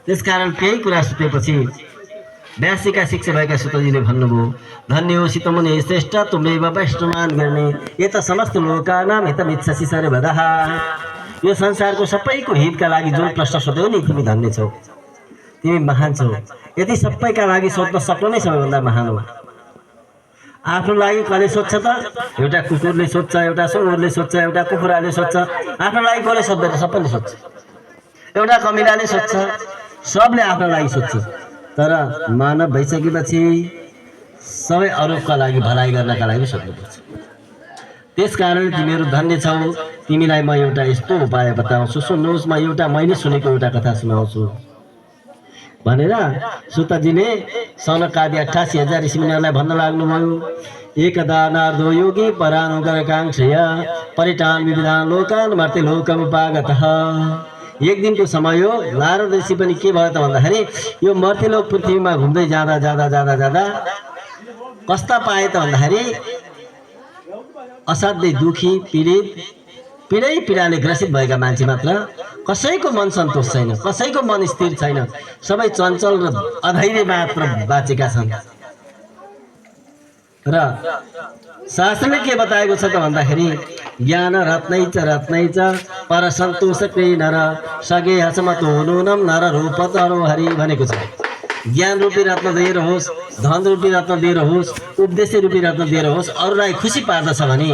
त्यसकारण केही कुरा सुतेपछि व्यासीका शिक्षा भएका सुतजीले भन्नुभयो, धन्य हो सीतमुनि श्रेष्ठ तुमेव वैष्णवान गर्ने यता समस्त लोकानां हितमिच्छसि सर्वदः। यो संसारको सबैको हितका लागि जो प्रश्न सोध्यौ नि तिमी धन्य छौ, तिमी महान छौ। यति सबैका लागि सोध्न सक्नु नै सबैभन्दा महान हो। आफ्नो लागि कसले सोध्छ त? एउटा कुकुरले सोध्छ, एउटा सुँगुरले सोध्छ, एउटा कुखुराले सोध्छ। आफ्नो लागि कसले सोध्दैन? सबैले सोध्छ। एउटा कमिलाले सोध्छ, सबले आफ्नो लागि सोध्छ। तर मानव भइसकेपछि सबै अरूका लागि भलाइ गर्नका लागि सोध्नुपर्छ। त्यसकारण तिमीहरू धन्य छौ। तिमीलाई म एउटा यस्तो उपाय बताउँछु, सुन्नुहोस्। म एउटा मैले सुनेको एउटा कथा सुनाउँछु भनेर सुतजीले सनकादि 88,000 ऋषिमुनिहरूलाई भन्न लाग्नुभयो। एकदा नारदो योगी परानुगरकाङ्क्षया परिटान विविधान लोकान मर्त्य लोकमुपागतः। एक दिनको समय हो। नारद ऋषि पनि के भयो त भन्दाखेरि यो मर्त्यलोक पृथ्वीमा घुम्दै जाँदा जाँदा जाँदा जाँदा कस्ता पाए त भन्दाखेरि असाध्यै दुखी पीडाले ग्रसित भएका मान्छे मात्र। कसैको मन सन्तोष छैन, कसैको मन स्थिर छैन। सबै चञ्चल र अधैर्य मात्र बाँचेका छन्। र शास्त्रले के बताएको छ त भन्दाखेरि ज्ञान रत्नै च पर सन्तोषकै नर सगे हसमतो नूनम नर रूप तरो हरि भनेको छ। ज्ञान रूपी रत्न दिएर होस्, धन रूपी रत्न दिएर होस्, उपदेश रूपी रत्न दिएर होस्, अरूलाई खुसी पार्दछ भने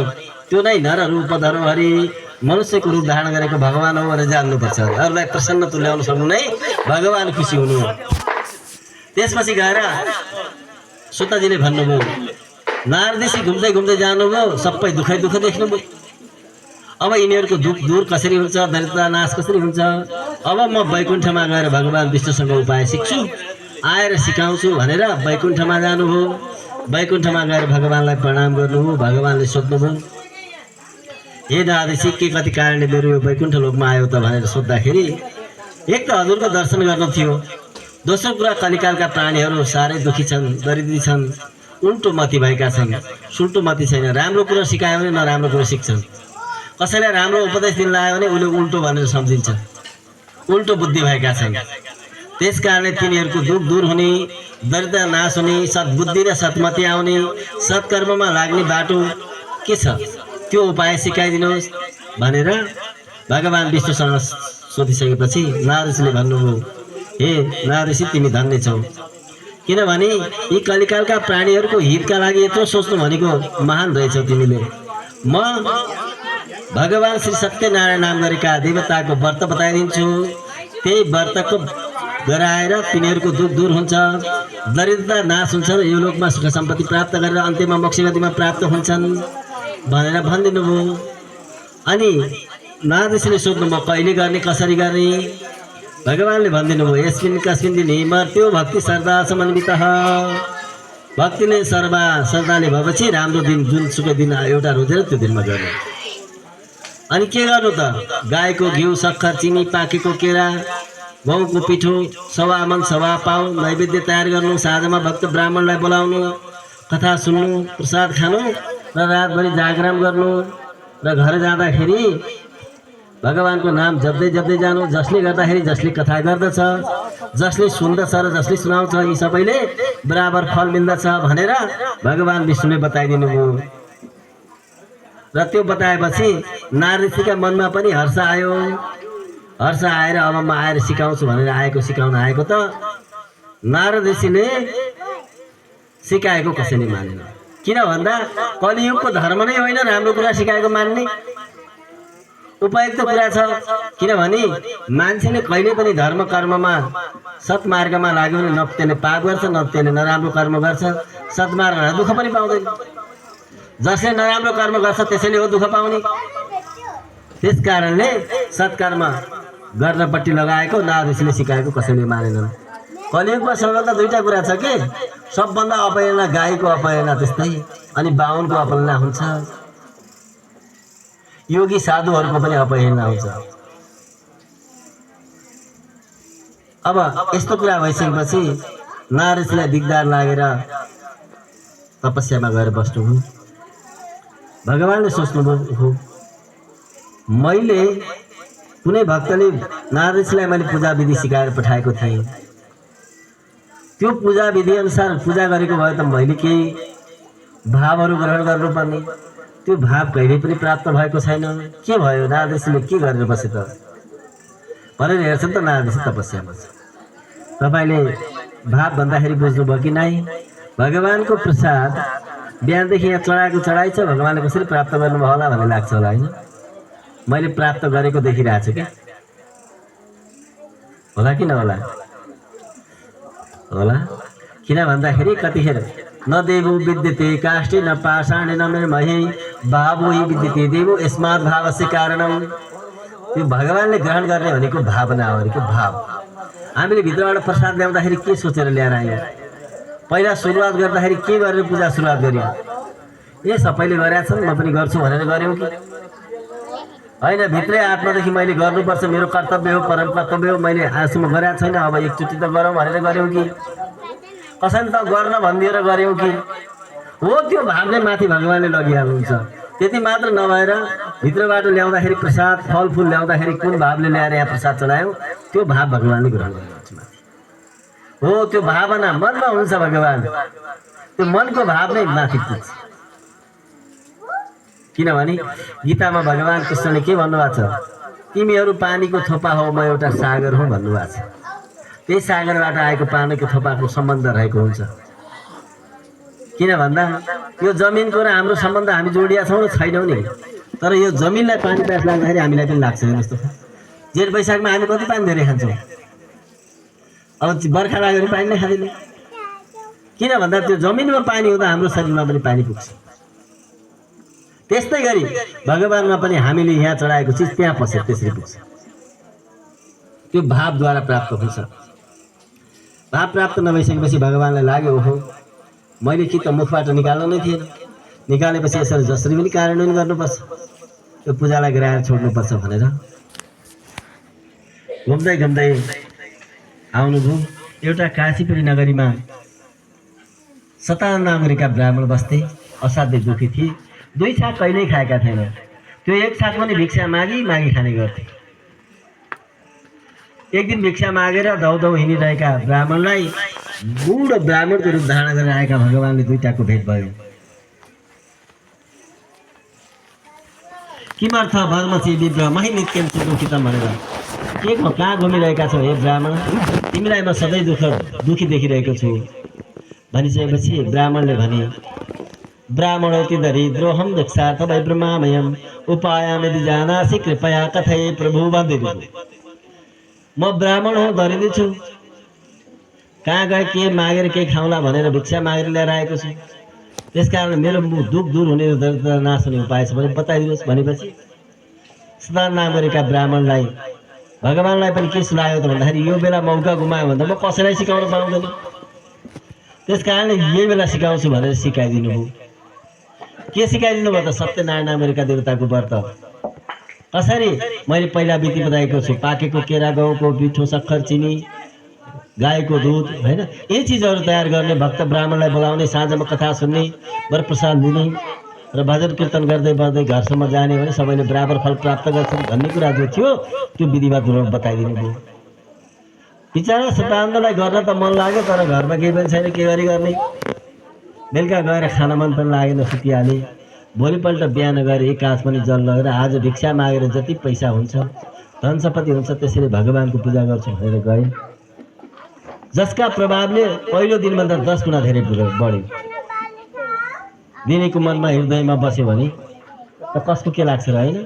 त्यो नै नर रूप धरो हरि, मनुष्यको रूप धारण गरेको भगवान हो भनेर जान्नुपर्छ। अरूलाई प्रसन्न तुल्याउन सक्नु नै भगवान खुसी हुनु हो। त्यसपछि गएर सुतजीले भन्नुभयो, नारद ऋषि घुम्दै घुम्दै जानुभयो, सबै दुःख देख्नुभयो। अब यिनीहरूको दुःख दूर कसरी हुन्छ, दरिद्रता नाश कसरी हुन्छ, अब म वैकुण्ठमा गएर भगवान विष्णुसँग उपाय सिक्छु, आएर सिकाउँछु भनेर वैकुण्ठमा जानुभयो। वैकुण्ठमा गएर भगवानलाई प्रणाम गर्नुभयो। भगवानले सोध्नुभयो, हे नारद ऋषि के कति कारणले मेरो यो वैकुण्ठ लोकमा आयो त भनेर सोद्धाखेरि एक त हजुरको दर्शन गर्नु थियो, दोस्रो कुरा कलिकालका प्राणीहरू साह्रै दुखी छन्, दरिद्री छन्, उल्टो मति भएका छन्, सुल्टो मति छैन। राम्रो कुरो सिकायो भने नराम्रो कुरो सिक्छन्। कसैलाई राम्रो उपदेश दिन लाग्यो भने उसले उल्टो भनेर सम्झिन्छ, उल्टो बुद्धि भएका छन्। त्यसकारणले तिनीहरूको दुःख दूर हुने, दरिद्रता नाश हुने, सद्बुद्धि र सत्मति आउने, सत्कर्ममा लाग्ने बाटो के छ त्यो उपाय सिकाइदिनुहोस् भनेर भगवान विष्णुसँग सोधिसकेपछि नारद ऋषिले भन्नुभयो, हे नारद ऋषि तिमी धन्य छौ, किनभने यी कलिकालका प्राणीहरूको हितका लागि यत्रो सोच्नु भनेको महान रहेछौ तिमीले। म भगवान श्री सत्यनारायण नाम गरेका देवताको व्रत बताइदिन्छु। त्यही व्रतको गराएर तिनीहरूको दुःख दूर हुन्छ, दरिद्रता नाश हुन्छ र यो लोकमा सुख सम्पत्ति प्राप्त गरेर अन्त्यमा मोक्ष गतिमा प्राप्त हुन्छन् भनेर भनिदिनु भयो। अनि नारद ऋषिले सोध्नु म कहिले गर्ने, कसरी गर्ने? भगवानले भनिदिनु भयो, यस्मिन् कस्मिन् दिने मर्त्यो भक्ति श्रद्धा समन्वितः। भक्तिले श्रद्धाले भएपछि राम्रो दिन जुनसुकै दिन एउटा रोजेर त्यो दिनमा गर्नु। अनि के गर्नु त? गाईको घिउ, सक्खर, चिनी, पाकेको केरा, गहुँको पिठो, सवा मन सवा पाउ नैवेद्य तयार गर्नु। साँझमा भक्त ब्राह्मणलाई बोलाउनु, कथा सुन्नु, प्रसाद खानु र रातभरि जागरण गर्नु। र घर जाँदाखेरि भगवानको नाम जप्दै जप्दै जानु। जसले गर्दाखेरि जसले कथा गर्दछ, जसले सुन्दछ र जसले सुनाउँछ यी सबैले बराबर फल मिल्दछ भनेर भगवान विष्णुले बताइदिनु भयो। र त्यो बताएपछि नारद ऋषिका मनमा पनि हर्ष आयो। हर्ष आएर अब म आएर सिकाउँछु भनेर सिकाउन आएको त नारद ऋषिले सिकाएको कसैले मानेन। किन भन्दा कलियुगको धर्म नै होइन राम्रो कुरा सिकाएको मान्ने। उपयुक्त कुरा छ, किनभने मान्छेले कहिले पनि धर्म कर्ममा सत्मार्गमा लाग्यो भने न त्यसले पाप गर्छ, न त्यसले नराम्रो कर्म गर्छ। सत्मार्गमा दुःख पनि पाउँदैन। जसले नराम्रो कर्म गर्छ त्यसैले हो दुःख पाउने। त्यसकारणले सत्कर्म गर्नपट्टि लगाएको नारद ऋषिले सिकाएको कसैले मानेनन्। कलियुगमा सबभन्दा दुईटा कुरा छ के, सबभन्दा अपहेलना गाईको अपहेलना त्यस्तै, अनि बाहुनको अपहेलना हुन्छ, योगी साधुहरूको पनि अपहेलना हुन्छ। अब यस्तो कुरा भइसकेपछि नारद ऋषिलाई दिगदार लागेर तपस्यामा गएर बस्नुभयो। भगवानले सोच्नुभयो, मैले कुनै भक्तले नारद ऋषिलाई मैले पूजा विधि सिकाएर पठाएको थिएँ। त्यो पूजा विधि अनुसार पूजा गरेको भए त मैले केही भावहरू ग्रहण गर्नुपर्ने, त्यो भाव कहिल्यै पनि प्राप्त भएको छैन। के भयो, नारद ऋषिले के गरेर बसे त भनेर हेर्छन् त नारद ऋषि तपस्यामा छ। तपाईँले भाव भन्दाखेरि बुझ्नुभयो कि नै? भगवानको प्रसाद बिहानदेखि यहाँ चढाएको चढाइ छ, भगवानले कसरी प्राप्त गर्नुभयो होला भन्ने लाग्छ होला, होइन? मैले प्राप्त गरेको देखिरहेको छु क्या, होला कि नहोला? होला। किन भन्दाखेरि कतिखेर न देवो विद्यते काष्ठे न पाषाणे न महे भावो हि विद्यते देवो यस्मात् भावस्य कारणम। त्यो भगवानले ग्रहण गर्ने भनेको भावना हो, भनेको भाव। हामीले भित्रबाट प्रसाद ल्याउँदाखेरि के सोचेर ल्याएर आयौँ? पहिला सुरुवात गर्दाखेरि के गरेर पूजा सुरुवात गर्यौँ? ए सबैले गरेका छन्, म पनि गर्छु भनेर गऱ्यौँ कि होइन? भित्रै आत्मादेखि मैले गर्नुपर्छ, मेरो कर्तव्य हो, परम कर्तव्य हो, मैले आजसम्म गरेको छैन, अब एकचोटि त गरौँ भनेर गऱ्यौँ कि कसैले त गर्न भनिदिएर गऱ्यौँ कि हो? त्यो भावले माथि भगवानले लगिहाल्नुहुन्छ। त्यति मात्र नभएर भित्रबाट ल्याउँदाखेरि प्रसाद फलफुल ल्याउँदाखेरि कुन भावले ल्याएर यहाँ प्रसाद चढायौँ, त्यो भाव भगवानले ग्रहण गर्नुहुन्छ माथि। हो, त्यो भावना मनमा हुन्छ भगवान, त्यो मनको भाव नै माथि पुग्छ। किनभने गीतामा भगवान कृष्णले के भन्नुभएको छ? तिमीहरू पानीको थोपा हो, म एउटा सागर हुँ भन्नुभएको छ। त्यही सागरबाट आएको पानीको थोपाको सम्बन्ध रहेको हुन्छ। किन भन्दा यो जमिनको र हाम्रो सम्बन्ध हामी जोडिया छौँ र छैनौँ नि, तर यो जमिनलाई पानी प्यास लाग्दाखेरि हामीलाई पनि लाग्छ। हेर्नुहोस् त, जेठ वैशाखमा हामी कति पानी धेरै खान्छौँ, अब बर्खा लाग्यो भने पानी नै खाँदैन। किन भन्दा त्यो जमिनमा पानी हुँदा हाम्रो शरीरमा पनि पानी पुग्छ। त्यस्तै गरी भगवानमा पनि हामीले यहाँ चढाएको चिज त्यहाँ पस्छ, त्यसरी पुग्छ। त्यो भावद्वारा प्राप्त हुन्छ। भाव प्राप्त नभइसकेपछि भगवानलाई लाग्यो, ओहो मैले कि त मुखबाट निकाल्नु नै थिएन, निकालेपछि यसरी जसरी पनि कार्यान्वयन गर्नुपर्छ, त्यो पूजालाई गराएर छोड्नुपर्छ भनेर घुम्दै घुम्दै आउनुभयो। एउटा काशीपुरी नगरीमा सतान नागरिका ब्राह्मण बस्थे, असाध्यै दुःखी थिए। 2 छाक कहिल्यै खाएका थिएन, त्यो 1 छाक पनि भिक्षा मागी मागी खाने गर्थे। एक दिन भिक्षा मागेर दौदौ हिँडिरहेका ब्राह्मणलाई बुढो ब्राह्मणको रूप धारण गरेर आएका भगवानले दुईटाको भेट भयो। किमर्थ भगमसी विग्रह मही नित्यम दुखितम भनेर, के कहाँ घुमिरहेका छौ हे ब्राह्मण, तिमीलाई म सधैँ दुखी देखिरहेको छु भनिसकेपछि ब्राह्मणले भने, ब्राह्मणोति दरिद्रोहम दक्षार्थ वै ब्रह्मामयम उपायम यदि जानासि कृपया कथय प्रभु वन्दितु। म ब्राह्मण हो, दरिद्र छु, कहाँ गए के मागेर के खाउँला भनेर भिक्षा मागेर ल्याएर आएको छु, त्यसकारण मेरो दुःख दूर हुने र दरिद्रता नाश हुने उपाय छ भने बताइदिनुहोस् भनेपछि सतान नागरिका ब्राह्मणलाई भगवानलाई पनि के सुनायो त भन्दाखेरि यो बेला मौका गुमायो भने त म कसैलाई सिकाउन पाउँदैन, त्यसकारणले यही बेला सिकाउँछु भनेर सिकाइदिनु भयो। के सिकाइदिनु भयो त? सत्यनारायण नागरिका देवताको व्रत कसरी मैले पहिला विधि बताएको छु। पाकेको केरा, गहुँको पिठो, सक्खर, चिनी, गाईको दुध, होइन, यी चिजहरू तयार गर्ने, भक्त ब्राह्मणलाई बोलाउने, साँझमा कथा सुन्ने, वरप्रसाद दिने र भजन कीर्तन गर्दै बढ्दै घरसम्म जाने भने सबैले बराबर फल प्राप्त गर्छन् भन्ने कुरा जो थियो त्यो विधिवत रूपमा बताइदिनु भयो। बिचरा सतानन्दलाई गर्न त मन लाग्यो, तर घरमा केही पनि छैन, के गरी गर्ने? बेलुका गएर खान मन पनि लागेन, सुतिहाले। भोलिपल्ट बिहान गएर 1 काँच पनि जल लगेर आज भिक्षा मागेर जति पैसा हुन्छ, धन सम्पत्ति हुन्छ, त्यसरी भगवानको पूजा गर्छु भनेर गए, जसका प्रभावले पहिलो दिनभन्दा 10 गुणा धेरै बढ्यो। दिनेको मनमा हृदयमा बस्यो भने त कसको के लाग्छ र, होइन?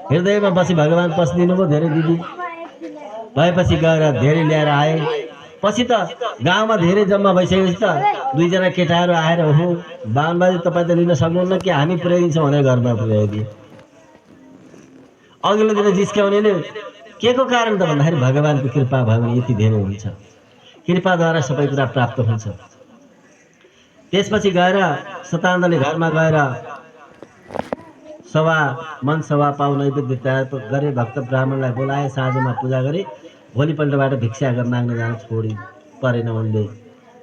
हृदयमा बसी भगवान पसिदिनु भयो। धेरै दिदी भएपछि गएर धेरै ल्याएर आए, पछि त गाउँमा धेरै जम्मा भइसकेपछि त 2 जना केटाहरू आएर, ओहो बाहुनबाजे तपाईँ त लिन सक्नुहुन्न कि हामी पुर्याइदिन्छौँ भनेर घरमा पुर्याइदिए। अघिल्लो दिन जिस्क्याउनेले के को कारण त भन्दाखेरि भगवानको कृपा भयो भने यति धेरै हुन्छ, कृपाद्वारा सबै कुरा प्राप्त हुन्छ। त्यसपछि गएर सतानन्दले घरमा गएर सभा मन सभा पाउ नैवेद्य तयार गरे, भक्त ब्राह्मणलाई बोलाए, साँझमा पूजा गरे। भोलिपल्टबाट भिक्षा माग्न जान छोडी परेन उनले।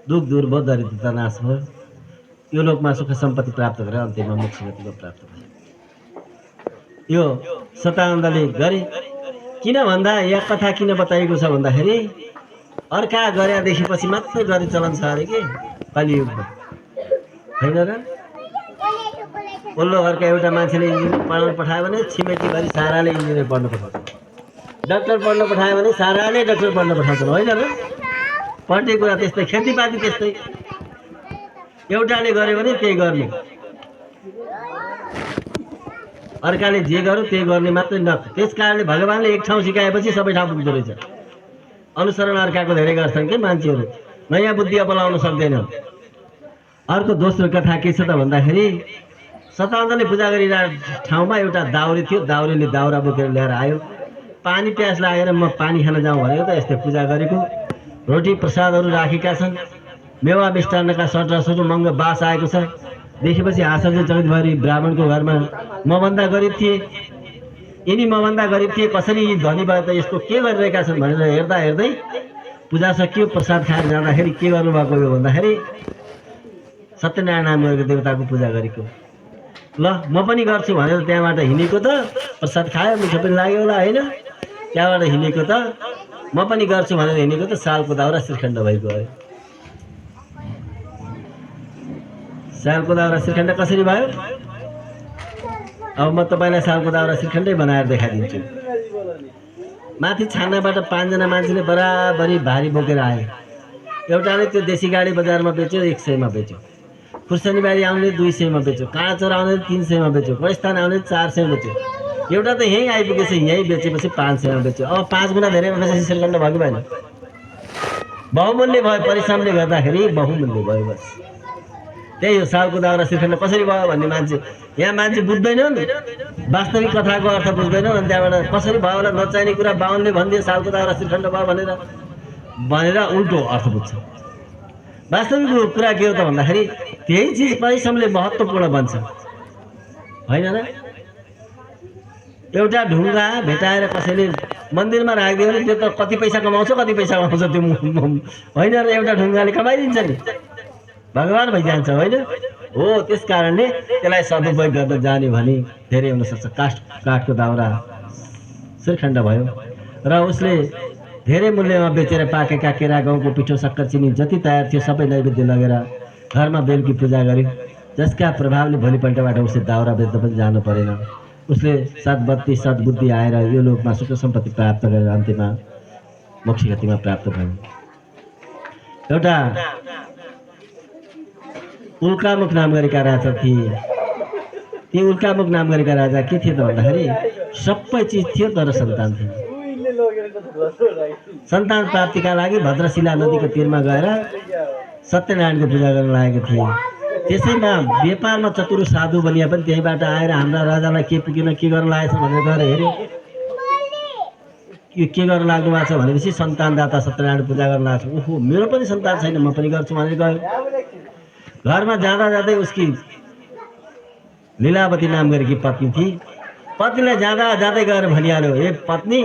दुःख दूर भयो, दरिद्रता नाश भयो, यो लोकमा सुख सम्पत्ति प्राप्त गरेर अन्त्यमा मोक्ष गतिको प्राप्त भयो। यो सतानन्दले गरे किन भन्दा यहाँ कथा किन बताइएको छ भन्दाखेरि अर्का गरे देखेपछि मात्र गरी चलन छ अरे के कलियुगमा होइन र पल्लो घरका एउटा मान्छेले इन्जिनियर पढ्न पठायो भने छिमेकीभरि साराले इन्जिनियर पढ्न पठाउँछ डाक्टर पढ्न पठायो भने साराले डाक्टर पढ्न पठाउँछन् होइन र पढ्ने कुरा त्यस्तै खेतीपाती त्यस्तै एउटाले गर्यो भने त्यही गर्ने अर्काले जे गर्यो त्यही गर्ने मात्रै न त्यस कारणले भगवान्ले एक ठाउँ सिकाएपछि सबै ठाउँ पुग्दो रहेछ अनुसरण अर्काको धेरै गर्छन् के मान्छेहरू नयाँ बुद्धि अपनाउन सक्दैनन् अर्को दोस्रो कथा के छ त भन्दाखेरि सतावन्तले पूजा गरिरहेको ठाउँमा एउटा दाउरे थियो दाउरेले दाउरा बोकेर ल्याएर आयो पानी प्यास लागेर म पानी खान जाउँ भनेको त यस्तै पूजा गरेको रोटी प्रसादहरू राखेका छन् मेवा मिष्टान्नका सट्टा सुरु मङ्ग बास आएको छ देखेपछि आश्चर्य चकितभरि ब्राह्मणको घरमा मभन्दा गरिब थिए यिनी मभन्दा गरिब थिए कसरी धनी भए त यस्तो के गरिरहेका छन् भनेर हेर्दा हेर्दै पूजा सकियो प्रसाद खाएर जाँदाखेरि के गर्नुभएको हो भन्दाखेरि सत्यनारायण नाम गरेको देवताको पूजा गरेको ल म पनि गर्छु भनेर त्यहाँबाट हिँडेको त प्रसाद खायो मिठो पनि लाग्यो होला होइन त्यहाँबाट हिँडेको त म पनि गर्छु भनेर हिँडेको त सालको दाउरा श्रीखण्ड भइगयो अरे सालको दाउरा श्रीखण्ड कसरी भयो अब म तपाईँलाई सालको दाउरा श्रीखण्डै बनाएर देखाइदिन्छु माथि छानाबाट 5 जना मान्छेले बराबरी भारी बोकेर आए एउटाले त्यो देशी गाडी बजारमा बेच्यो 100 मा बेच्यो खुर्सानी बारी आउने 200 मा बेच्यो काँचर आउने 300 मा बेच्यो कस्थान आउने 400 मा बेच्यो एउटा त यहीँ आइपुगेछ यहीँ बेचेपछि 500 मा बेच्यो अब 5 गुणा धेरै बेचेपछि श्रीखण्ड भयो कि भएन बहुमूल्य भयो परिश्रमले गर्दाखेरि बहुमूल्य भयो बस त्यही हो सालको दाउरा श्रीखण्ड कसरी भयो भन्ने मान्छे यहाँ मान्छे बुझ्दैनन् वास्तविक कथाको अर्थ बुझ्दैनन् अनि त्यहाँबाट कसरी भयो होला नचाहिने कुरा बाहुनले भनिदियो सालको दाउरा श्रीखण्ड भयो भनेर उल्टो अर्थ बुझ्छ वास्तविक कुरा के हो त भन्दाखेरि त्यही चिज परिश्रमले महत्त्वपूर्ण बन्छ होइन र एउटा ढुङ्गा भेटाएर कसैले मन्दिरमा राखिदियो भने त्यो त कति पैसा कमाउँछ त्यो होइन र एउटा ढुङ्गाले कमाइदिन्छ नि भगवान भइजान्छ होइन हो त्यस कारणले त्यसलाई सदुपयोग गर्न जाने भने धेरै हुनसक्छ काठको दाउरा श्रीखण्ड भयो र उसले धेरै मूल्यमा बेचेर पाकेका केरा गहुँको पिठो सक्कर चिनी जति तयार थियो सबै नैवेद्य लगेर घरमा बेलुकी पूजा गर्यो जसका प्रभावले भोलिपल्टबाट उसले दाउरा बेच्न पनि जानु परेन उसले सद्बत्ती सद्बुद्धि आएर यो लोकमा सुख सम्पत्ति प्राप्त गरेर अन्त्यमा मोक्ष गतिमा प्राप्त भयो एउटा उल्कामुख नाम गरेका राजा थिए ती उल्कामुख नाम गरेका राजा के थिए त भन्दाखेरि सबै चिज थियो तर सन्तान थिएन सन्तान प्राप्तिका लागि भद्रशिला नदीको तीरमा गएर सत्यनारायणको पूजा गर्न लागेको थिए त्यसैमा व्यापारमा चतुर साधु बनिया पनि त्यहीबाट आएर हाम्रा राजालाई के पुगेन के गर्न लागेछ भनेर गएर हेऱ्यो के गर्न लाग्नु भएको छ भनेपछि सन्तानदाता सत्यनारायण पूजा गर्न लाग्छ ओहो मेरो पनि सन्तान छैन म पनि गर्छु भनेर गयो घरमा जाँदा जाँदै उसकी लीलावती नाम गरेकी पत्नी थिए पत्नीलाई जाँदा जाँदै गएर भनिहाल्यो ए पत्नी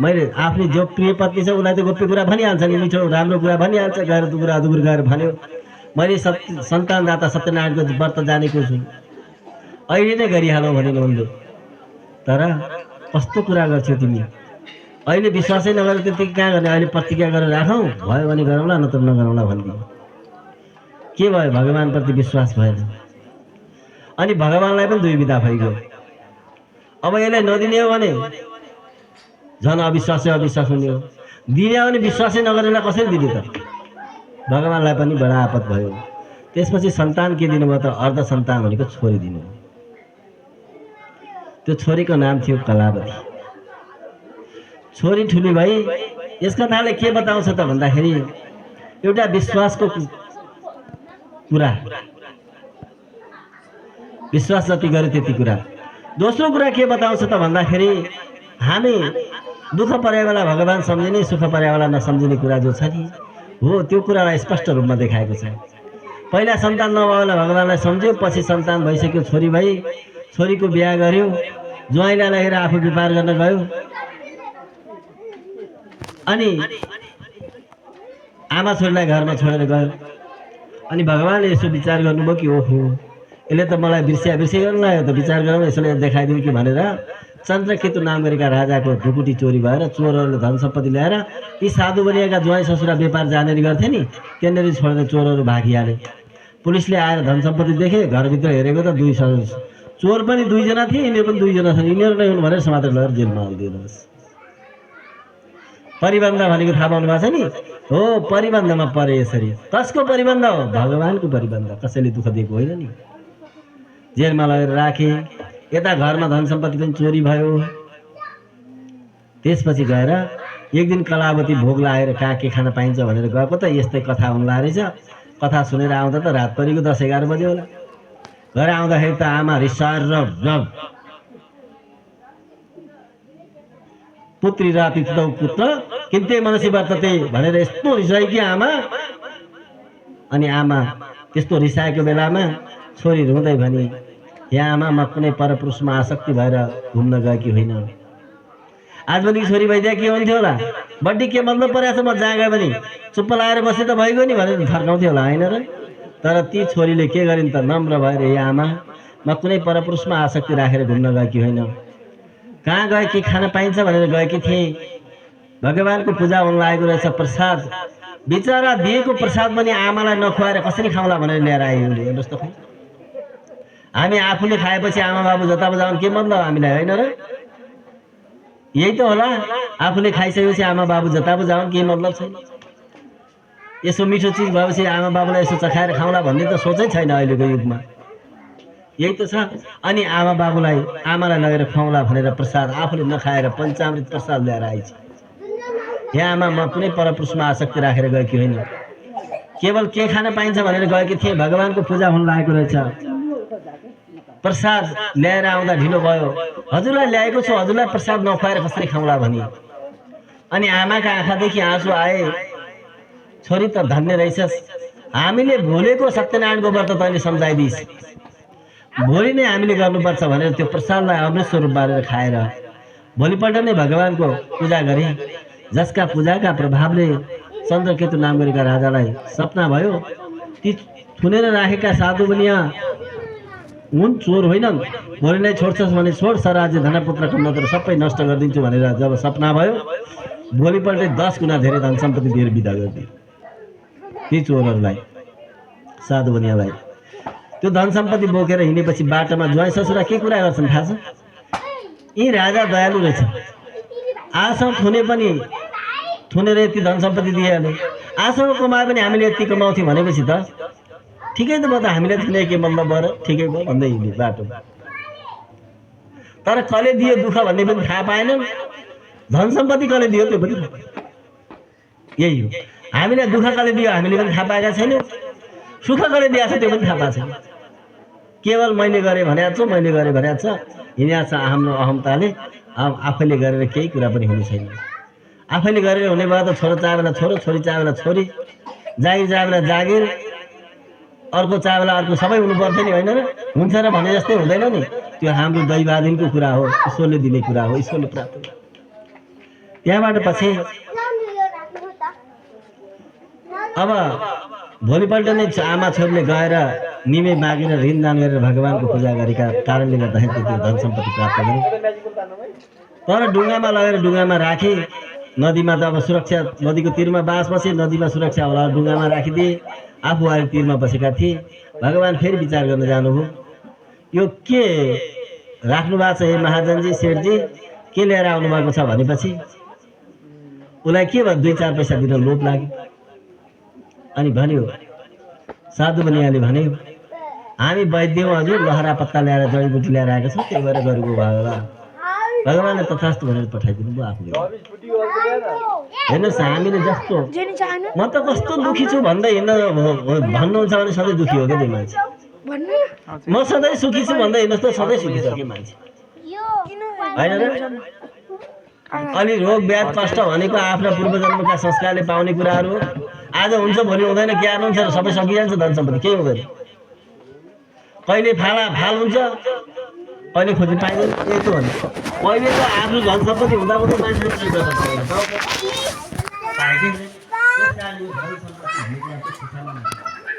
मैले आफ्नो जो प्रिय पत्नी छ उसलाई त गोप्य कुरा भनिहाल्छ नि मिठो राम्रो कुरा भनिहाल्छ गएर दुगुरा दुगुर गएर भन्यो मैले सन्तानदाता सत्यनारायणको व्रत जानेको छु अहिले नै गरिहालौँ भने उनले तर कस्तो कुरा गर्छौ तिमी अहिले विश्वासै नगरेर त्यति कहाँ गर्ने अहिले प्रतिज्ञा गरेर राखौँ भयो भने गरौँला नत्र नगरौँला भनिदियो के भयो भगवानप्रति विश्वास भएन अनि भगवानलाई पनि दुई विधा भइगयो अब यसलाई नदिने हो भने झन् अविश्वास हुने हो दिने हो भने विश्वासै नगरेर कसरी दिने त भगवानलाई पनि बडा आपत भयो त्यसपछि सन्तान के दिनुभयो त अर्ध सन्तान भनेको छोरी दिनु त्यो छोरीको नाम थियो कलावती छोरी ठुली भई यस कथाले के बताउँछ त भन्दाखेरि एउटा विश्वासको कुरा विश्वास जति गरे त्यति कुरा दोस्रो कुरा के बताउँछ त भन्दाखेरि हामी दुःख परे बेला भगवान सम्झिने सुख परे बेला नसम्झिने कुरा जो छ नि हो त्यो कुरालाई स्पष्ट रूपमा देखाएको छ पहिला सन्तान नभए बेला भगवानलाई सम्झ्यो पछि सन्तान भइसक्यो छोरी भई छोरीको बिहा गर्यो ज्वाइँलाई लगेर आफू व्यापार गर्न गयो अनि आमा छोरीलाई घरमा छोडेर गयो अनि भगवानले यसो विचार गर्नुभयो कि ओहो यसले त मलाई बिर्सिया गर्न लाग्यो त विचार गरौँ यसले देखाइदिउँ कि भनेर चन्द्रकेतु नाम गरेका राजाको ढुकुटी चोरी भएर चोरहरूले धन सम्पत्ति ल्याएर ती साधु बनिएका ज्वाइँ ससुरा व्यापार जानेर गर्थे नि त्यहाँनिर छोडेर चोरहरू भागिहाले। पुलिसले आएर धन सम्पत्ति देखे घरभित्र हेरेको त चोर पनि 2 जना थिए यिनीहरू पनि 2 जना छन् यिनीहरू नै हुन् भनेर समातेर लगेर जेलमा हालिदिनुहोस्। परिबन्ध भनेको थाहा पाउनु भएको छ नि हो परिबन्धमा परे यसरी। कसको परिबन्ध हो? भगवानको परिबन्ध। कसैले दुःख दिएको होइन नि। जेलमा लगेर राखे। यता घरमा धन सम्पत्ति पनि चोरी भयो। त्यसपछि गएर एक दिन कलावती भोग लागेर कहाँ के खान पाइन्छ भनेर गएको त यस्तै कथा हुँला रहेछ। कथा सुनेर आउँदा त रात परेको 10-11 बजे होला। घर आउँदाखेरि त आमा रिसाएर पुत्री राति तौ पुत्र किन्ते मनसी वर्तते भनेर यस्तो रिसायो कि आमा। अनि आमा त्यस्तो रिसाएको बेलामा छोरी रुँदै भनी हे आमा म कुनै परपुरुषमा आसक्ति भएर घुम्न गएकी होइन। आज पनि छोरी भइदिए के हुन्थ्यो होला? बड्डी के मतलब परेछ म जहाँ गए पनि चुप्प लाएर बसे त भइगयो नि भनेर फर्काउँथ्यो होला होइन र? तर ती छोरीले के गरिन् त नम्र भएर हे आमा म कुनै परपुरुषमा आसक्ति राखेर घुम्न गएकी होइन। कहाँ गए के खान पाइन्छ भनेर गएकी थिएँ। भगवानको पूजा हुन लागेको रहेछ। प्रसाद बिचरा दिएको प्रसाद पनि आमालाई नखुवाएर कसरी खाउँला भनेर ल्याएर आयो उसले। हेर्नुहोस् त खै हामी आफूले खाएपछि आमा बाबु जता बजाउन् के मतलब हामीलाई होइन र? यही त होला। आफूले खाइसकेपछि आमा बाबु जता बजाउन् के मतलब छैन। यसो मिठो चिज भएपछि आमा बाबुलाई यसो चखाएर खाउँला भन्ने त सोचै छैन अहिलेको युगमा। यही त छ। अनि आमा बाबुलाई आमालाई लगेर खुवाउँला भनेर प्रसाद आफूले नखाएर पञ्चामृत प्रसाद ल्याएर आइछ। हे आमा म कुनै परपुरुषमा आसक्ति राखेर गएकी होइन। केवल के खान पाइन्छ भनेर गएकी थिएँ। भगवानको पूजा हुन लागेको रहेछ। प्रसाद ल्याएर आउँदा ढिलो भयो। हजुरलाई ल्याएको छु हजुरलाई प्रसाद नखुवाएर कसरी खाउँला भनी। अनि आमाका आँखादेखि आँसु आए। छोरी त धन्य रहेछस्। हामीले भोलेको सत्यनारायणको व्रत तैँले सम्झाइदिइस्। भोलि नै हामीले गर्नुपर्छ भनेर त्यो प्रसादलाई अमृत स्वरूप बारेर खाएर भोलिपल्ट नै भगवानको पूजा गरे। जसका पूजाका प्रभावले चन्द्रकेतु नाम गरेका राजालाई सपना भयो ती थुनेर राखेका साधु बनिया हुन् चोर होइनन्। भोलि नै छोड्छस् भने छोड सराज्य धनपुत्र नत्र सबै नष्ट गरिदिन्छु भनेर जब सपना भयो भोलिपल्टै 10 गुणा धेरै धन सम्पत्ति दिएर बिदा गरिदिए ती चोरहरूलाई साधु बनियालाई। त्यो धन सम्पत्ति बोकेर हिँडेपछि बाटोमा ज्वाइँ ससुरा के कुरा गर्छन् थाहा छ? यी राजा दयालु रहेछ। आसँग थुने पनि थुनेर यति धन सम्पत्ति दिइहाल्यो। आसँग कमाए पनि हामीले यति कमाउँथ्यौँ भनेपछि त ठिकै त म त हामीले थुने के मतलब बर ठिकै भयो भन्दै हिँड्यो बाटोमा। तर कसले दियो दुःख भन्ने पनि थाहा पाएनन्। धन सम्पत्ति कसले दियो त्यो पनि यही हो। हामीले दुःख कसले दियो हामीले पनि थाहा पाएका छैनौँ। सुख कसले दिएको छ त्यो पनि थाहा पाएको छैन। केवल मैले गरेँ भने छु मैले गरेँ भने छ हिँडेको छ हाम्रो अहमताले। आफैले गरेर केही कुरा पनि हुने छैन। आफैले गरेर हुने भयो त छोरो चाहे बेला छोरो छोरी चाहे बेला छोरी जागिर चाहे बेला जागिर अर्को चाहे बेला अर्को सबै हुनु पर्थ्यो नि होइन र? हुन्छ र भने जस्तै हुँदैन नि। त्यो हाम्रो दैवाधीनको कुरा हो। ईश्वरले दिने कुरा हो। ईश्वरले प्राप्त हो। त्यहाँबाट पछि अब भोलिपल्ट नै आमा छोरीले गएर निमे मागेर ऋणदान गरेर भगवानको पूजा गरेका कारणले गर्दाखेरि त्यो धन सम्पत्ति प्राप्त गरे। तर ढुङ्गामा लगेर ढुङ्गामा राखे। नदीमा त अब सुरक्षा नदीको तीरमा बाँस बसे नदीमा सुरक्षा होला ढुङ्गामा राखिदिए। आफू आएर तीरमा बसेका थिए। भगवान फेरि विचार गर्न जानुभयो यो के राख्नु भएको छ हे महाजनजी सेठजी के लिएर आउनुभएको छ भनेपछि उसलाई के भयो 2-4 पैसा दिन लोभ लाग्यो। अनि भन्यो साधु बनियाले भन्यो हामी वैद्य हजुर लहरा पत्ता ल्याएर जडीबुटी ल्याएर आएको छौँ त्यही भएर गरेको भगवान भगवानले तथास्तु भनेर पठाइदिनु भयो आफूले। हेर्नुहोस् हामीले जस्तो म त कस्तो दुखी छु भन्दै हिँड्न भन्नुहुन्छ भने सधैँ दुखी हो क्या त्यो मान्छे। म सधैँ सुखी छु भन्दै हिँड्नुहोस् त सधैँ सुखी छ कि मान्छे होइन र? अलि रोग व्याध कष्ट भनेको आफ्ना पूर्वजन्मका संस्कारले पाउने कुराहरू हो। आज हुन्छ भोलि हुँदैन के हाल्नुहुन्छ र सबै सकिहाल्छ धन सम्पत्ति केही हुँदैन। कहिले फाल हुन्छ कहिले खोजी पाइँदैन। यही त भन्नु पहिले त आफ्नो धन सम्पत्ति हुँदा मात्रै मान्छेले